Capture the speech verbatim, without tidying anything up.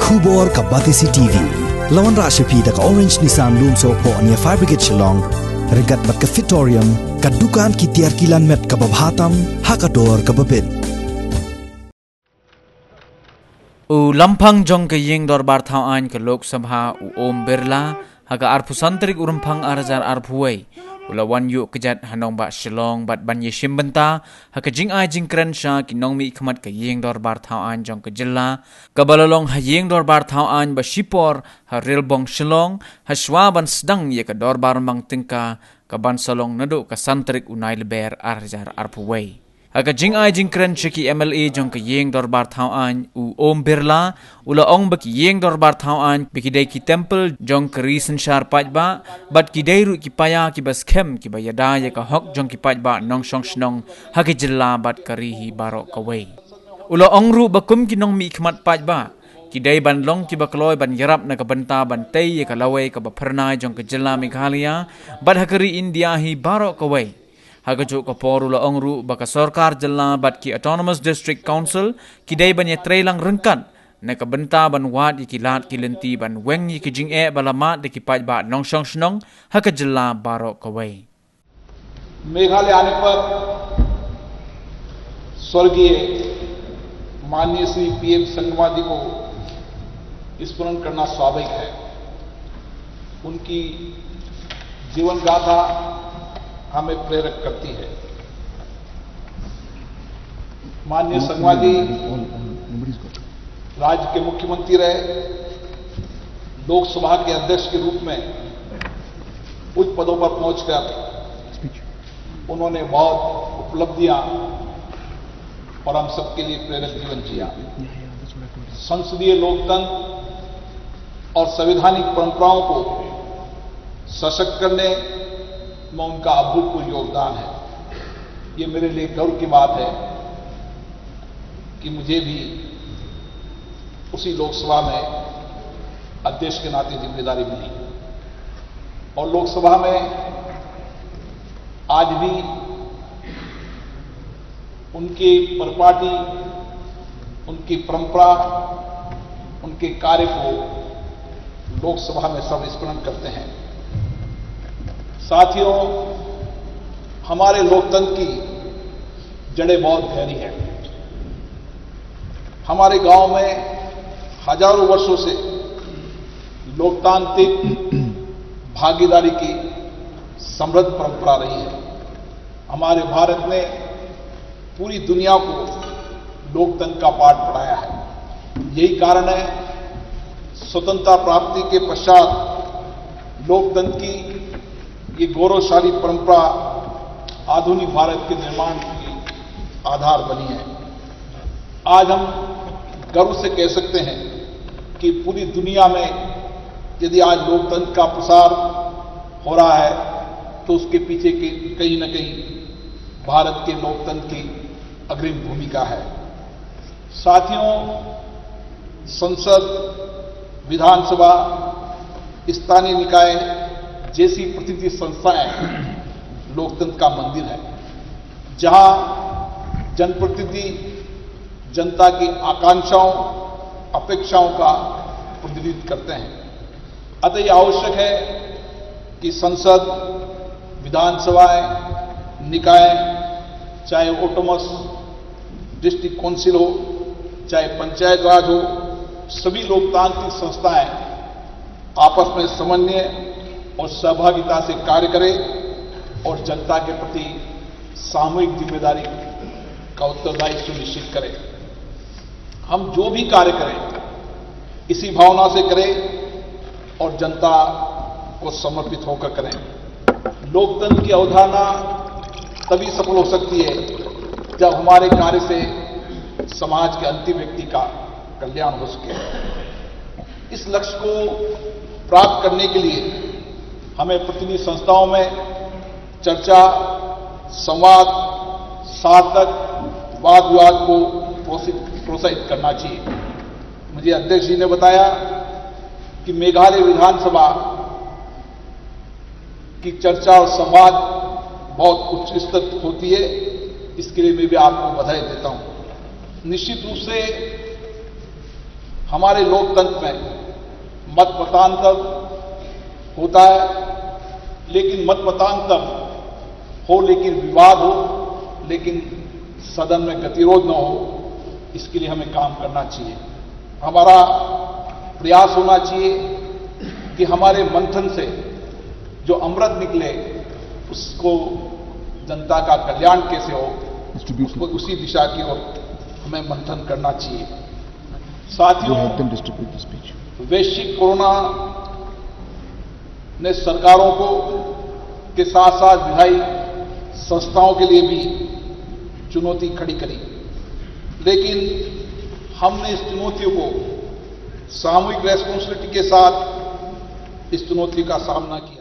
Khubor ka Batesi T V. La wanrah sha phi da ka Orange Nissan Lumsohphoh near Fire Brigade Shillong. Ryngkat bad ka Fitorium, ka dukan ki tiar kilan met kaba bha tam ha ka dor kaba bit. U Lamphang jong ka Ïing Dorbar Thaw Aiñ ka Lok Sabha, u Om Birla, ha ka arphew san tarik u Rymphang ar hajar arphew wei, u la wan ïuh kjat ha nongbah Shillong bad ban ïashim bynta ha ka jingai jingkren sha ki nongmihkhmat ka Ïing Dorbar Thaw Aiñ jong ka jylla, kaba la long ha Ïing Dorbar Thaw Aiñ ba shipor ha Rilbong Shillong, ha shwa ban sdang ïa ka dorbar mang tyngka kaban sa long naduh ka san tarik u Nailber ar hajar arphew wei. Ha ka jingai jingkren sha ki M L A jong ka Ïing Dorbar Thaw Aiñ, u Om Birla, u la ong ba ki Ïing Dorbar Thaw Aiñ ba ki dei ki temple jong ka ri synshar paidbah, bad ki dei ruh ki paia kiba skhem kiba ïada ïa ka hok jong ki paidbah nongshong shnong ha ka jylla bad ka ri hi baroh kawei. U la ong ruh ba kum ki nongmihkhmat paidbah, ki dei ban long kiba kloi ban ïarap na ka bynta ban tei ïa ka lawei kaba phyrnai jong ka jylla Meghalaya bad ha ka ri India hi baroh kawei. Ha kajuh ka por u la ong ruh ba ka sorkar jylla bad ki Autonomous District Council ki dei ban ïatreilang ryngkat na ka bynta ban wad ïa ki lad ki lynti ban weng ïa ki jingeh ba la mad da ki paidbah nongshong shnong ha ka jylla baroh kawei. मेघालय आने पर स्वर्गीय माननीय श्री पीएम संगमा जी को स्मरण करना स्वाभाविक है। उनकी जीवन गाथा हमें प्रेरक करती है। माननीय संगमा जी राज्य के मुख्यमंत्री रहे, लोकसभा के अध्यक्ष के रूप में उच्च पदों पर पहुंचकर उन्होंने बहुत उपलब्धियां और हम सबके लिए प्रेरक जीवन जिया। संसदीय लोकतंत्र और संवैधानिक परंपराओं को सशक्त करने में उनका अभूतपूर्व योगदान है। ये मेरे लिए गर्व की बात है कि मुझे भी उसी लोकसभा में अध्यक्ष के नाते जिम्मेदारी मिली और लोकसभा में आज भी उनकी परिपाटी, उनकी परंपरा, उनके कार्य को लोकसभा में सब स्मरण करते हैं। साथियों, हमारे लोकतंत्र की जड़ें बहुत गहरी हैं। हमारे गांव में हजारों वर्षों से लोकतांत्रिक भागीदारी की समृद्ध परंपरा रही है। हमारे भारत ने पूरी दुनिया को लोकतंत्र का पाठ पढ़ाया है। यही कारण है, स्वतंत्रता प्राप्ति के पश्चात लोकतंत्र की ये गौरवशाली परंपरा आधुनिक भारत के निर्माण की आधार बनी है। आज हम गर्व से कह सकते हैं कि पूरी दुनिया में यदि आज लोकतंत्र का प्रसार हो रहा है, तो उसके पीछे के, कहीं ना कहीं भारत के लोकतंत्र की अग्रिम भूमिका है। साथियों, संसद, विधानसभा, स्थानीय निकाय जैसी प्रतिनिधि संस्थाएं लोकतंत्र का मंदिर है, जहां जनप्रतिनिधि जनता की आकांक्षाओं, अपेक्षाओं का प्रतिनिधित्व करते हैं। अतः यह आवश्यक है कि संसद, विधानसभाएं, निकाय, चाहे ऑटोनमस डिस्ट्रिक्ट काउंसिल हो, चाहे पंचायत राज हो, सभी लोकतांत्रिक संस्थाएं आपस में समन्वय और सहभागिता से कार्य करें और जनता के प्रति सामूहिक जिम्मेदारी का उत्तरदायित्व सुनिश्चित करें। हम जो भी कार्य करें, इसी भावना से करें और जनता को समर्पित होकर करें। लोकतंत्र की अवधारणा तभी सफल हो सकती है, जब हमारे कार्य से समाज के अंतिम व्यक्ति का कल्याण हो सके। इस लक्ष्य को प्राप्त करने के लिए हमें प्रतिनिधि संस्थाओं में चर्चा, संवाद, सार्थक वाद विवाद को प्रोत्साहित, प्रोत्साहित करना चाहिए। मुझे अध्यक्ष जी ने बताया कि मेघालय विधानसभा की चर्चा और संवाद बहुत उच्च स्तर होती है, इसके लिए मैं भी आपको बधाई देता हूं। निश्चित रूप से हमारे लोकतंत्र में मत मतांतर होता है, लेकिन मत मतांतर हो, लेकिन विवाद हो, लेकिन सदन में गतिरोध न हो, इसके लिए हमें काम करना चाहिए। हमारा प्रयास होना चाहिए कि हमारे मंथन से जो अमृत निकले, उसको जनता का कल्याण कैसे हो, उसको, उसी दिशा की ओर हमें मंथन करना चाहिए। साथियों, वैश्विक कोरोना ने सरकारों को के साथ साथ विधायी संस्थाओं के लिए भी चुनौती खड़ी करी, लेकिन हमने इस चुनौतियों को सामूहिक रेस्पॉन्सिबिलिटी के साथ इस चुनौती का सामना किया।